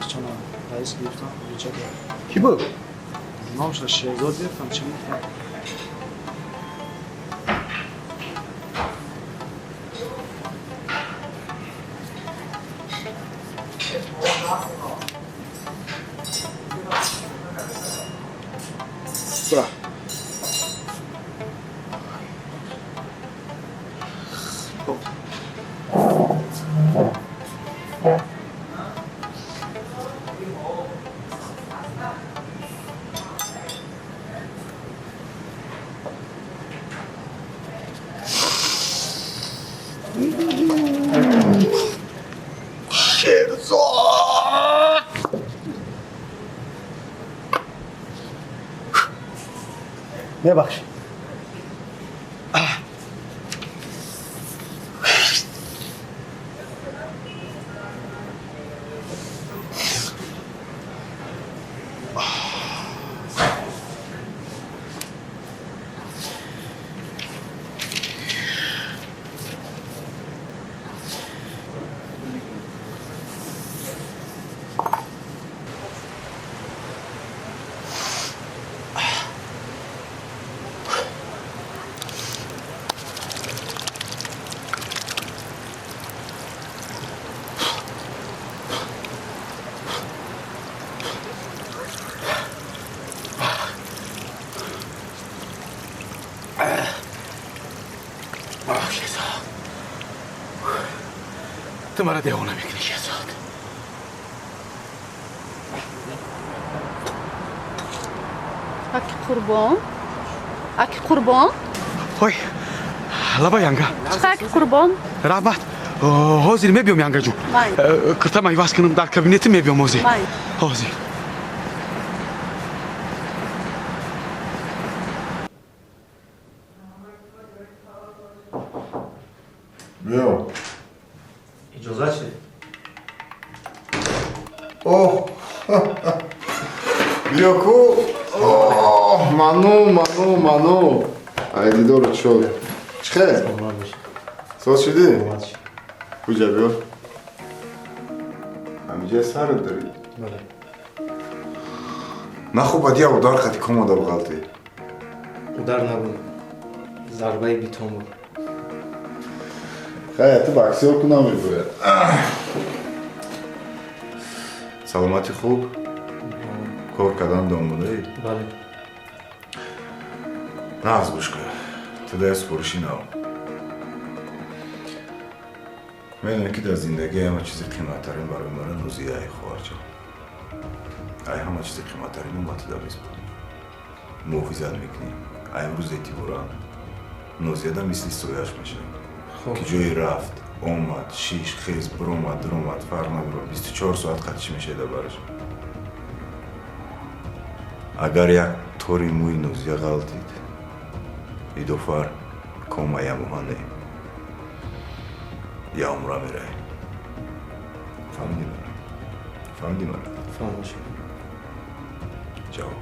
Нақшчона раис гирифтам, рӯча дод. Кӣ буд? Номша Шерзод гирифтам, чӣ гуфтам? Бра. Шерзод! Мебахшед. Оҳ, Шерзод. Ту маро девона мекунӣ, Шерзод. Аки Қурбон, аки Қурбон. Ой, лаба янга. Чӣ, аки Қурбон? Раҳмат. Ҳозир мебиём, янгаҷон. Май. Киртама иваз кунам, дар кабинети мебиём ҳозир. Май. Ҳозир. Биё. Иҷозат шид. Оҳ, биё ку. Оҳ, ману, ману, ману, ай дидору шод. Чӣ хел? Соз шудӣ? Куҷа, биё, ҳамиҷа сарат дорӣ? Бале. Нахуб, баъд як удар қати комода бағалтӣ. Удар набуд, зарбаи бетон буд. Хай, ту боксёр ку намебояд. Саломатӣ хуб, кор кардан домодаӣ? Бале. Нағз, гӯш кун, ту дар супориши нав. Медонӣ, ки дар зиндагӣ ҳама чизи қиматтарин барои мара Нозия, ай хоҳарҷон. Ай ҳама чизи қиматтарин ма ту дар месупорӣ, муҳофизат мекунӣ. Ай имрӯз эътиборан Нозияда мисли сояш мешавӣ. Хуб. Ки ҷое рафт, омад, шиш, хез, биромад, дуромад, фарқ надорад, 24 соат қатишӣ мешавида бараш. Агар як тори мӯи Нозия ғалтид, идофар кома ямоҳа не, я умра меравӣ. Фаҳмидӣ мара? Фаҳмидӣ мара? Фаҳмош. Ҷавоб.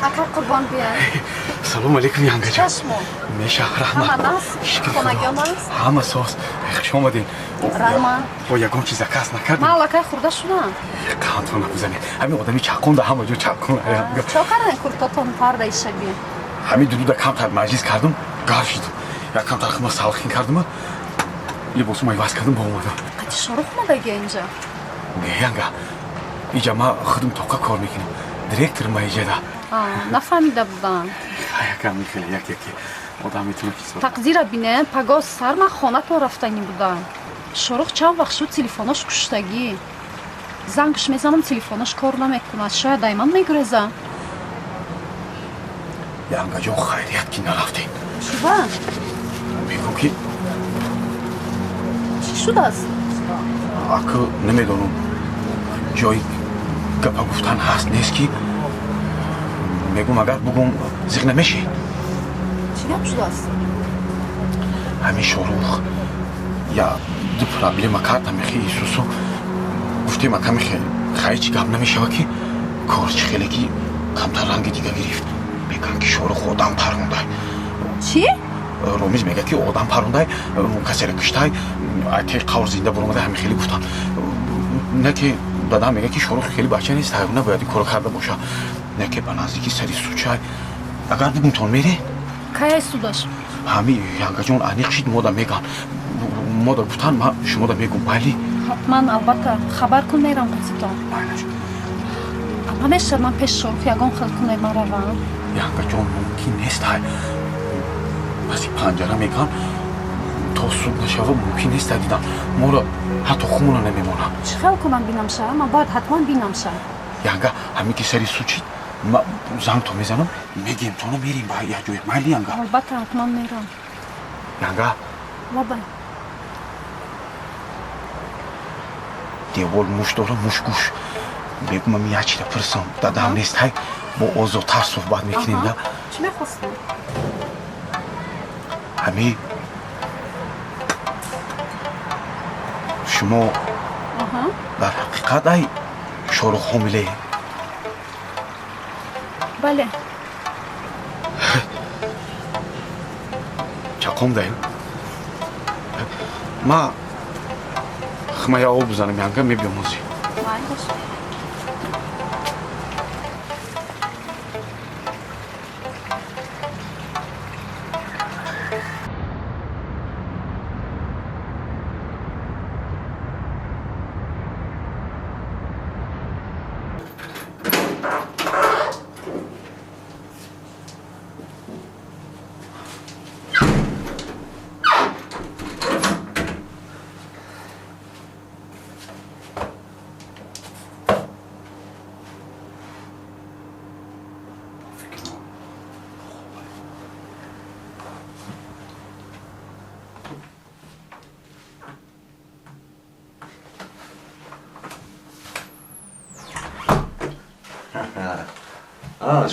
Ака Қурбон, бия. Салом алейкум, янгаҷон. Чашмо. Меша, Ҳама раҳмат. нас? Шукр. Хонагиён Худо. нас? Ҳама соз. Хуш омадем. Раҳмат. Бо ягон чиз заказ накардем? Ман аллакай хӯрда шудам. Қандтона бизанед. Ҳамин одами чаққонда ҳама ҷо чаққон. Чо кардем, куртотон пардаи шабӣ? Ҳамин дудуда камтар маҷлис кардам, гар шидам. Як камтар хума салқин кардама, либосума иваз кардам, ба омадам. Қати Шорух омадагия инҷа? Не, янга, иҷа ма худам тоқа кор мекунам. Директор ма иҷада. Нафаҳмида будам. Якам хеле як яке одам метавона ки Тақдира бинем, пагоҳ сар ман хонатон рафтанӣ будам. Шорух чанд вақт шуд, телефонош куштагӣ. Зангш мезанам, телефонош кор намекунад. Шояд ай ман мегурезам. Янгаҷон, хайрият, ки нарафтем. Чува? Мегӯм, ки Чӣ шудааст? Акы намедонам, ҷои гапа гуфтан ҳаст, нест, ки мегӯм, агар бугум, зиқ намешӣ. Чӣ гап шудааст? Ҳамин Шорух я Ду проблема кард ҳамихи Иисусу. Гуфтем ака михе хай чӣ гап намешава ки кор чӣ хеле ки камтар ранги дига гирифт. Мегӯянд ки Шорух одам парондай. Чӣ? Ромиз мегӯяд ки одам парондай, касеро куштай, ате қавр зинда буромада ҳами хеле гуфтанд. Не ки дадам мегӯяд ки Шорух хеле бача нест, ҳайвона бояд ин корро карда боша. Не ки ба наздики сари сучай. Агар бигумтон мере? Кай судаш? Ҳами янгаҷон аниқ шид мода меган. Мода гуфтан ман шумода мегум, майли? Ҳатман, албатта, хабар кун мерам қизитон. Майлаш. Намешавад ман пеш Шорух ягон хел кунед ман равам? Янгаҷон мумкин нест ҳай. Паси панҷара меган то суд нашава мумкин нест ҳай дидам. Моро ҳатто хумона намемонам. Чӣ хел кунам бинамша? Ман бояд ҳатман бинамша. Янга ҳамин ки сари суд шид ма занг то мезанам, мегем тоно мерем ба як ҷоя. Майли янга? Албатта, ҳатман мерам. Янга? Лабай. Девол муш дора, мушгӯш. Мегӯм ами як чида пурсам. Дадам нест ҳай, бо озодтар суҳбат мекунем да. Чӣ мехостам? Ҳами шумо дар ҳақиқат ай Шорух ҳомиле? Бале. Чақом даем? Ма хмая об бизанам янга мебиём озӣ. Майлаш.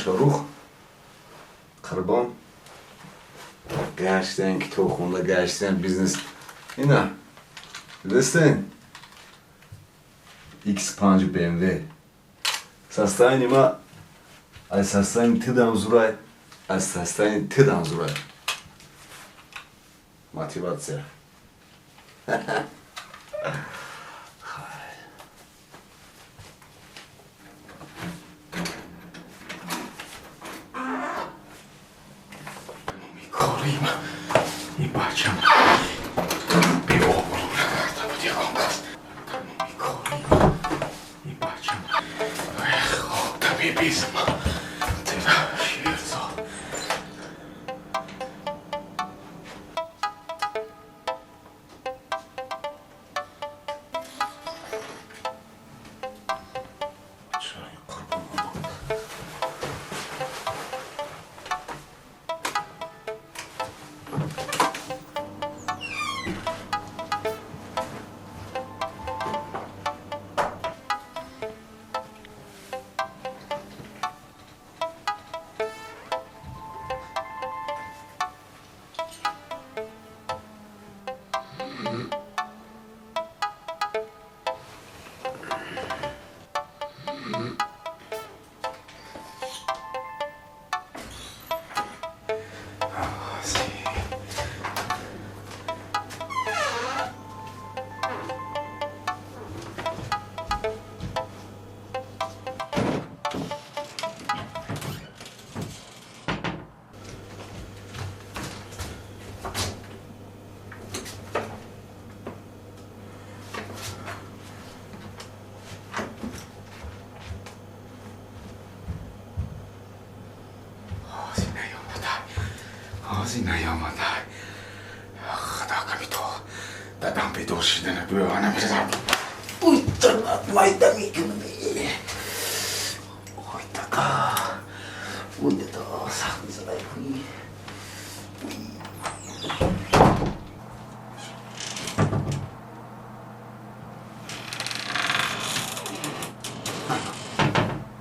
Шорух, Қурбон, гаштен, китобхона гаштен, бизнес. Ина, дидастен? X5 BMW. Состояние ма аз состояние ты дам зурай, аз состояние ты дам зурай. Мотивация. И бачам беобрӯ накарда буд ягон кас. И бачам хокта мебезам. Тира Шерзод. Дадам бедор шидана бӯ намерасам. Ой, тырнат майда мекунӣ. Ой, дада. Ой, дада, сахт мезадай.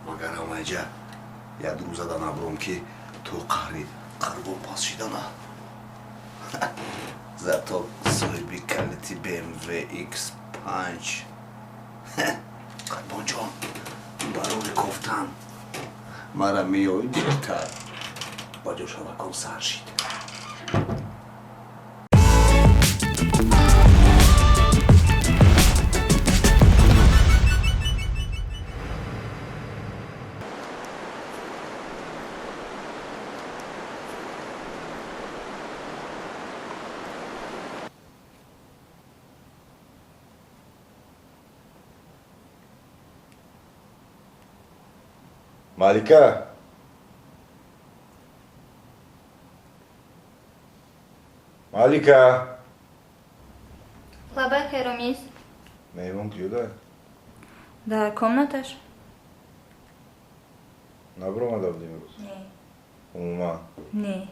Магар амайҷа як рӯза да набурам ки то қаҳри Қурбон пас шидана. Зато соҳиби калити BMW X5. Қурбонҷон, барори кофтан мара меёи дертар. Ба ҷошавакон сар шид. Малика! Малика! Лабай, Хайромис. Меҳмон куҷода? Дар комнаташ. Набаромада буд имрӯз? Не. Умуман? Не.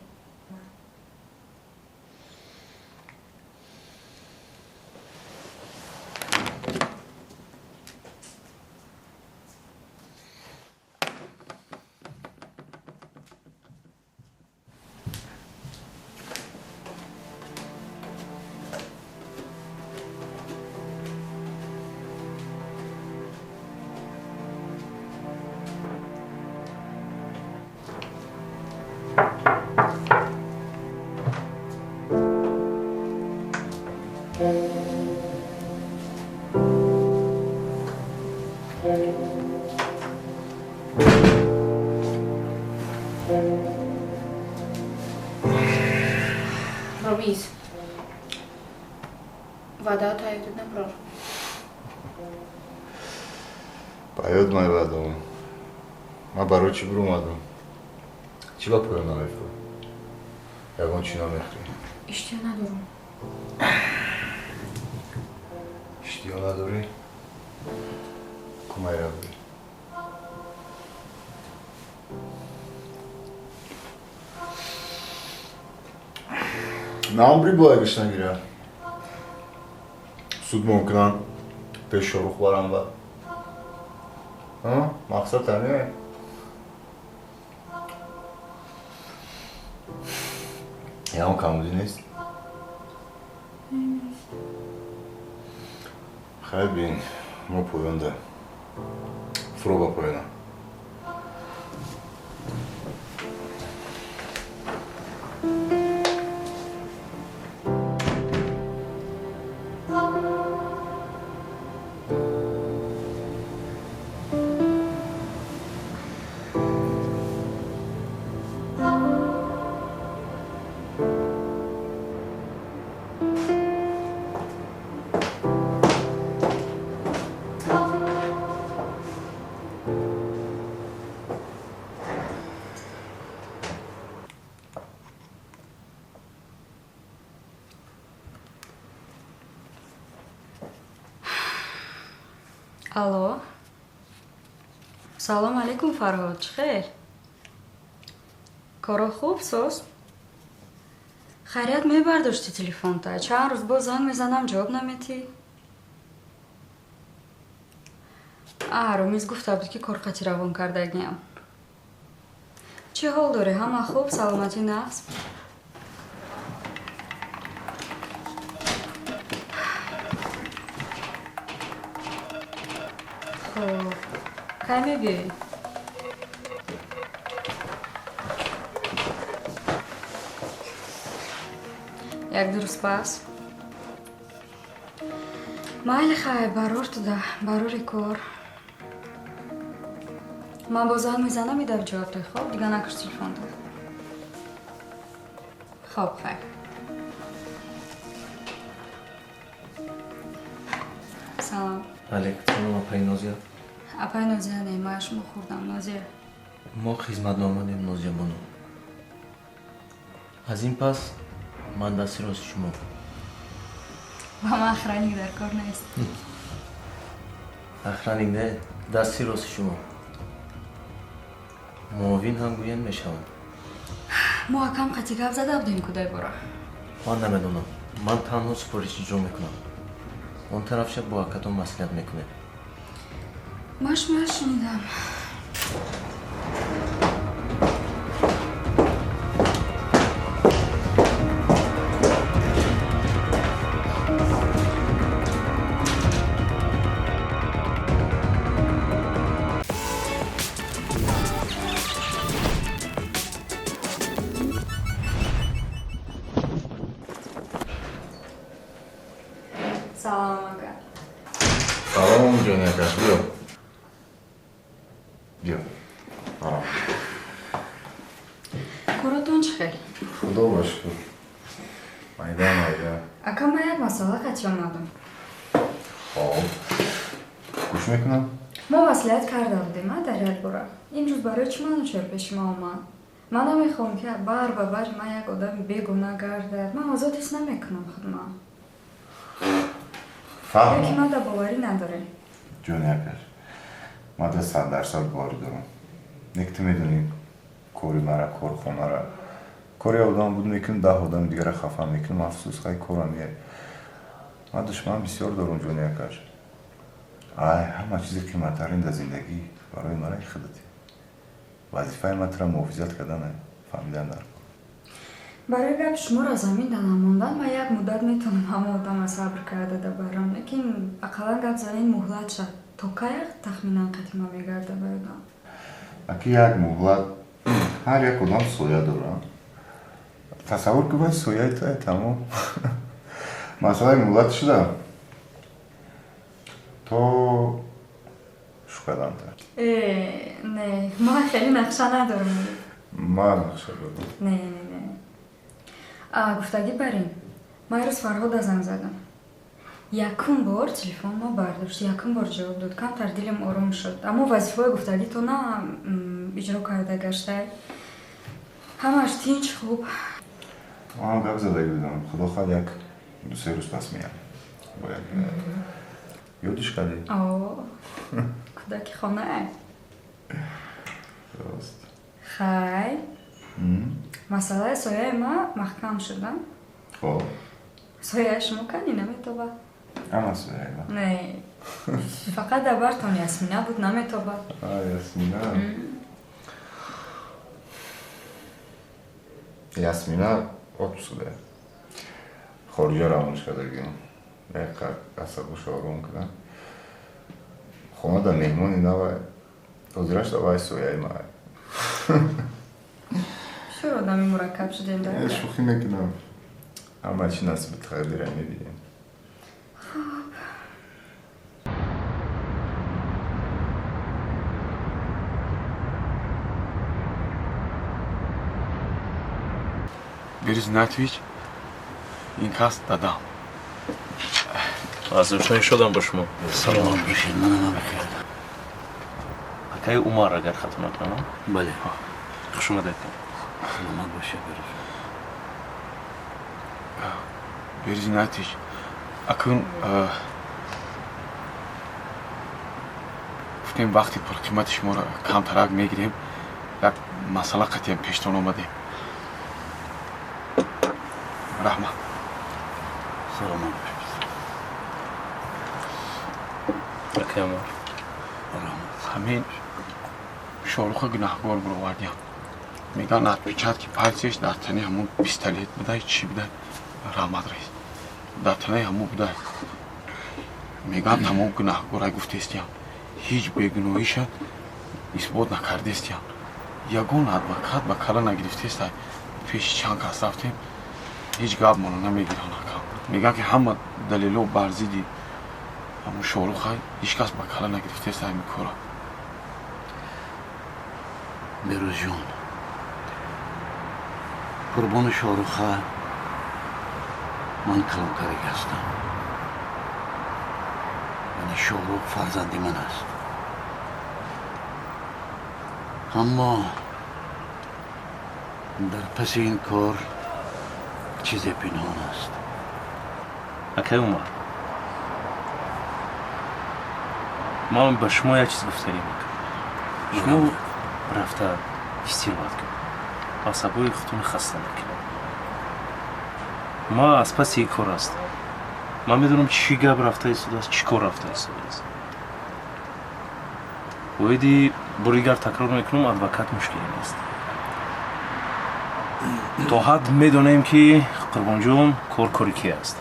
Ромиз, ваъда таёдат наброр. Паёд май ваъдао. Ман барои чӣ биромадам? Чӣ ба поён намефурӣ? Ягон чӣ намехӯрӣ? Иштиҳо надорам. Иштиҳо надорӣ? Кумай равӣ. Наамри боягиш нагирад. Суд мумкинан пеш Шорух барам ба. Мақсад ҳамин. Ягон камбудӣ нест? Хайр бин, мо поёнда. Фуро ба поёна. Алло. Салом алейкум, Фарҳод. Чӣ хел? Коро хуб, соз? Хайрият мебардошти телефонта. Чанд рӯз боз занг мезанам, ҷавоб наметӣ. А, Ромиз гуфта буд, ки кор қатӣ равон кардагиам. Чӣ ҳол дорӣ? Ҳама хуб? Саломатӣ нағз? Хуб. Кай мебиёӣ? Як ду рӯз пас? Майли хай, барор туда, барори кор. Ман боз занг мезанам, идар ҷавоб дой, хоб? Дига накуш телефонта. Хоб, хай. Салом. Алейкум салом, апаи Нозия. Апаи Нозия не, ман шумо хурдам, Нозия. Мо хизмат наомадем, Нозия бону. Аз ин пас ман дасти рости шумо. Ба ман охранник дар кор нест. Охранник не, дасти рости шумо. Муовин ҳам гӯян мешаванд. Мо акам қатъи гап зада будем кудай бора. Ман намедонам. Ман танҳо супориш иҷро мекунам. Он тарафша бо акатон маслиҳат мекунем. Ман шумо шунидам. Салом ҷони акаш, биё. Биё. Арам. Коротон чӣ хел? Худо ба шукр. Майда, майда. Ака, ман як масъала қатъи омадам. Хоб. Гӯш мекунам. Мо маслиҳат карда будем, а дар як бора. Имрӯз барои чӣ Манучер пеши ман омад? Ман намехоҳам, ки бар ба бари ман як одами бегуна гардад. Ман озод ҳис намекунам худман. Фаҳмам. Ки ман да боварӣ надорем. Ҷони акаш, ман да 100% боварӣ дорам. Не ки ту медонӣ кори мара, корхонара. Кори одам буд мекунам, 10 одами дигара хафа мекунам. Афсӯс, хай корам е. Ман душман бисёр дорам, ҷони акаш. Ай, ҳама чизи қиматтарин дар зиндагӣ барои мара худати. Вазифаи ман тура муҳофизат кардан, фаҳмидан дар кор. Барои гап шуморо замин да намондан, ман як муддат метавонам ҳама одама сабр карда да барам, лекин ақаллан гап занин муҳлат шад. То кай тахминан қатъи ман мегарда ба одам? Аки як муҳлат, ҳар як одам соя дорад. Тасаввур кун, вай сояи туе, тамом. Масъалаи муҳлат шуда то шукаданта. Не, ман хеле нақша надорам. Ман нақша дорам. Не, не, не. Гуфтагӣ бар ин. Ман ирӯз Фарҳода занг задам. Якум бор телефон ма бардошт, якум бор ҷавоб дод. Камтар дилам ором шуд. Аммо вазифаҳои гуфтагӣ то на иҷро карда гаштай. Ҳамаш тинч, хуб. Ман гап задагӣ будам. Худо хоҳад як ду-се рӯз пас меям. Бояд ёдиш кардӣ? О, кӯдаки хонае. Рост. Хай. Масъалаи сояи ма маҳкам шуда. Хоб. Сояи шумо кани наметобад. Ама сояи ма. Не. Фақат дар бартон Ясмина буд, наметобад. А, Ясмина. Ясмина отпуск да. Хориҷа равонш кардагим. Як асабоша ором кардам. Хона да меҳмони навай. Ҳозираш да вай сояи май. Чор одами мураккаб шудем дар. Шӯхӣ мекунам. Ҳама чӣ насиби тақдира мебинем. Хуб. Берез Натвич, ин кас дадам. Аз ошноӣ шудам бо шумо. Саломат бошед, манам бихайр. Акаи Умар, агар хато накунам. Бале. Хуш омадед. Саломат бошед, Берез. Берез Натвич, акун гуфтем вақти пурқимати шуморо камтарак мегирем, як масъала қатъиян пештон омадем. Раҳмат. Саломат бошед. Акаи Умар. Ҳамин Шоҳруха гунаҳгор буровардиям. Мегӯянд отпечатки пальцеш дар танаи ҳамун пистолет будай, чӣ будай? Раҳмат, раис. Дар танаи ҳамун будай. Мегӯянд тамом гунаҳгорай гуфтестиям. Ҳеҷ бегуноҳиша исбот накардестиям. Ягон адвокат ба кала нагирифтестай. Пеши чанд кас рафтем, ҳеҷ гап моро намегиранд ака. Мегӯянд ки ҳама далело бар зидди ҳамун Шоҳрухай, ҳеҷ кас ба кала нагирифтеста ҳамин кора. Берӯзҷон, қурбони Шоҳруха ман калонтарик ҳастам. Яъне Шоҳрух фарзанди ман аст. Аммо дар паси ин кор чизе пинҳон аст. Акаи Умар, ман ба шумо як чиз гуфтанӣ мекунам. Шумо рафта истироҳат кунед. Асабои худтонро хаста накунед. Ман аз паси ин кор ҳастам. Ман медонам чӣ гап рафта истодааст, чӣ кор рафта истодааст. Оиди боригар такрор мекунам, адвокат мушкиле нест. То ҳад медонем ки Қурбонҷон кор кори ки аст.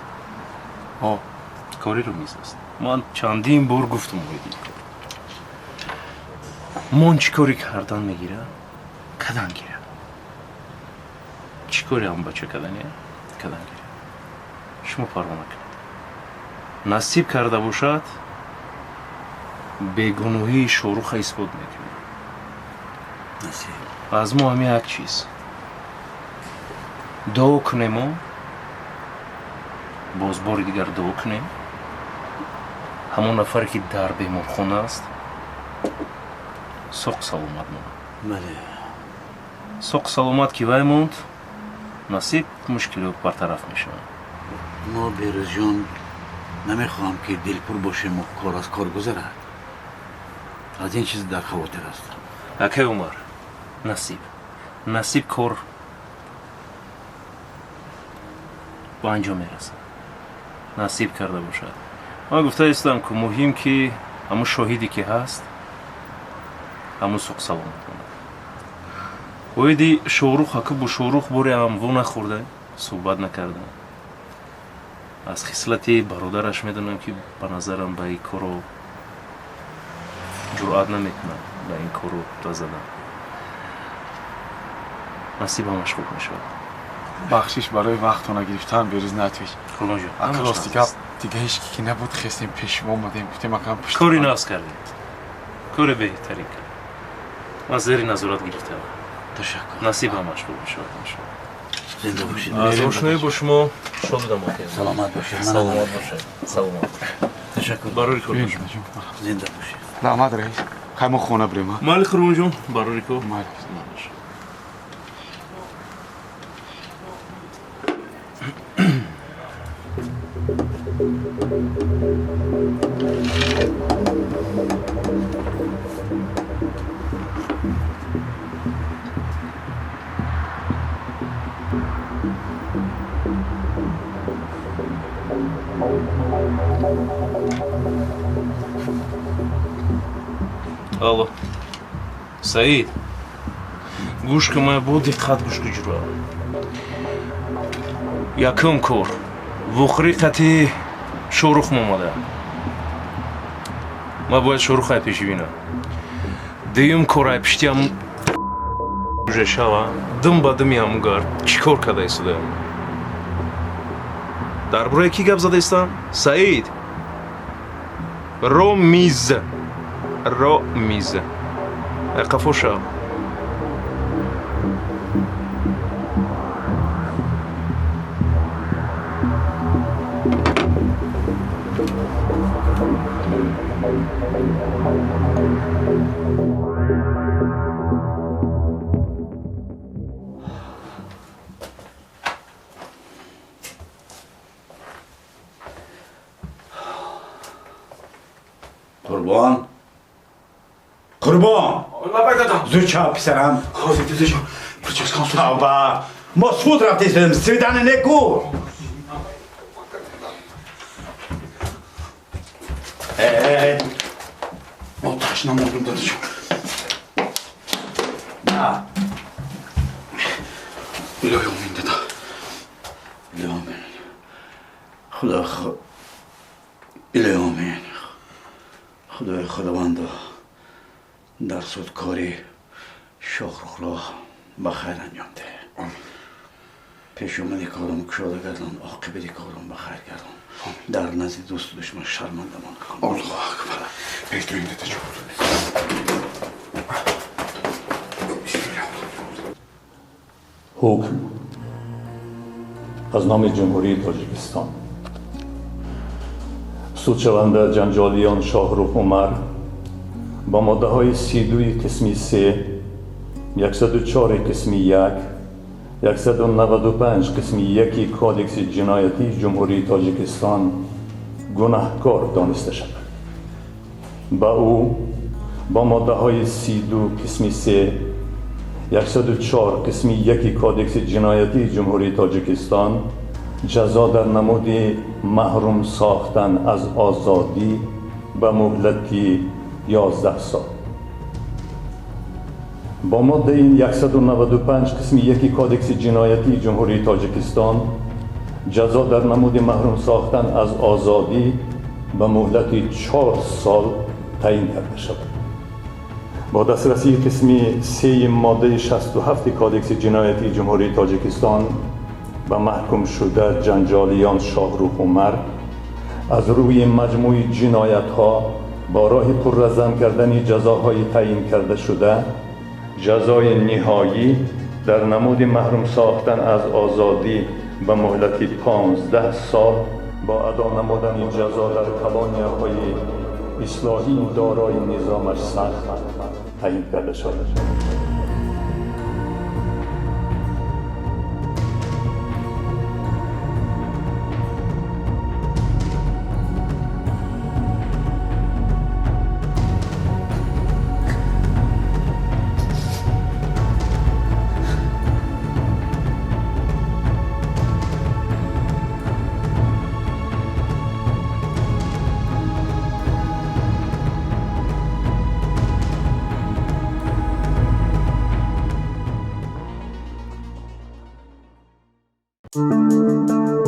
Кори Румиз аст. Ман чандин бор гуфтам оиди ин кор. Мон чӣ кори кардан мегирад? Кадан гирад. Чӣ кори ҳам бача кадане? Кадан гирад. Шумо парво накунед. Насиб карда бошад, Бегуноҳии Шоҳруха исбот мекунем. Насиб. Аз мо ҳами як чиз. Дуо кунемо, боз бори дигар дуо кунем. Ҳамон нафаре ки дар беморхона аст, соқ саломат монад. Бале. Соқ саломат ки вай монд, насиб мушкилот бартараф мешавад. Мо Берӯзҷон намехоҳам ки дилпур бошему кор аз кор гузарад. Аз ин чиз дар хавотир ҳастам. Акай Умар, насиб. Насиб кор ба анҷом мерасад. Насиб карда бошад. Ман гуфта истам ки муҳим ки ҳамун шоҳиде ки ҳаст, ҳамун суқ саломат монад. Оиди Шоҳрух ака бо Шоҳрух боре ҳам во нахӯрда, суҳбат накарда. Аз хислати бародараш медонам ки ба назарам ба ин корро ҷуръат намекунад, ба ин корро даст задан. Насиб ҳамаш хуб мешавад. Бахшиш барои вақтона гирифтан, Берӯз Натвич. Қурбонҷон. Ака, рости гап, дига ҳеч ки ки набуд, хестем пеши мо омадем, гуфтем акам пушти. Кори нағз кардем. Кори беҳтарин кард. Ман зери назорат гирифтам. Ташаккур. Насиб ҳамаш хуб мешавад, иншоалло. Зинда бошед. Аз ошноӣ бо шумо шод будам, ака. Саломат бошед. Саломат бошед. Саломат. Ташаккур. Барори кор бошед. Зинда бошед. Раҳмат, раис. Хай мо хона бирем. Майли, Қурбонҷон, барори кор. Майли. Алло. Саид. Гӯш кун, ман бо диққат гӯш кун ҷура. Якум кор. Вохӯрӣ қати Шоҳрух омада. Ман бояд Шоҳрух ай пеши бинам. Дуюм кор ай пишти ҳамун уже шава. Дум ба думи ҳамун гард. Чӣ кор карда истодаям? Дар бораи кӣ гап зада истам? Саид. Ромиз. Ромиз. Қафо шав. Қурбон, Қурбон, зуд шав, писарам. Тавба, мо суд рафтесем, свидание неку. Мо ташна мондум, дадашо. На. Илоҳи омин, дада. Илоҳи омин. Худо, илоҳи омин. Худои худовандо, дар суд кори Шоҳрухро ба хайр анҷом деҳ. Пешомади корам кушода гардон, оқибати корам ба хайр гардон. Дар назди дӯсту душман шармандамон кун. Аллоҳу акбар. Беҳтарин, дадаҷон. Ҳукм аз номи Ҷумҳурии Тоҷикистон. Судшаванда Ҷанҷолиён Шоҳрух Умар ба моддаҳои 32 қисми 3, 104 қисми 1, 195 қисми 1 Кодекси ҷиноятии Ҷумҳурии Тоҷикистон гунаҳкор дониста шавад. Ба ӯ бо моддаҳои 32 қисми 3, 104 қисми 1 Кодекси ҷиноятии Ҷумҳурии Тоҷикистон ҷазо дар намуди маҳрум сохтан аз озодӣ ба муҳлати 11 сол. Бо моддаи 195 қисми 1 Кодекси ҷиноятии Ҷумҳурии Тоҷикистон ҷазо дар намуди маҳрум сохтан аз озодӣ ба муҳлати 4 сол таъин карда шавад. Бо дастрасии қисми 3 моддаи 67 Кодекси ҷиноятии Ҷумҳурии Тоҷикистон ба маҳкумшуда Ҷанҷолиён Шоҳрух Умар аз рӯи маҷмӯи ҷиноятҳо با راه پررزم کردن جزاهای تعیین کرده شده، جزای نهایی در نمود محروم ساختن از آزادی به مهلت 15 سال با ادا نمودن جزا در کلانی‌های اصلاحی دارای نظامش سخت تعیین کرده شد. Thank you.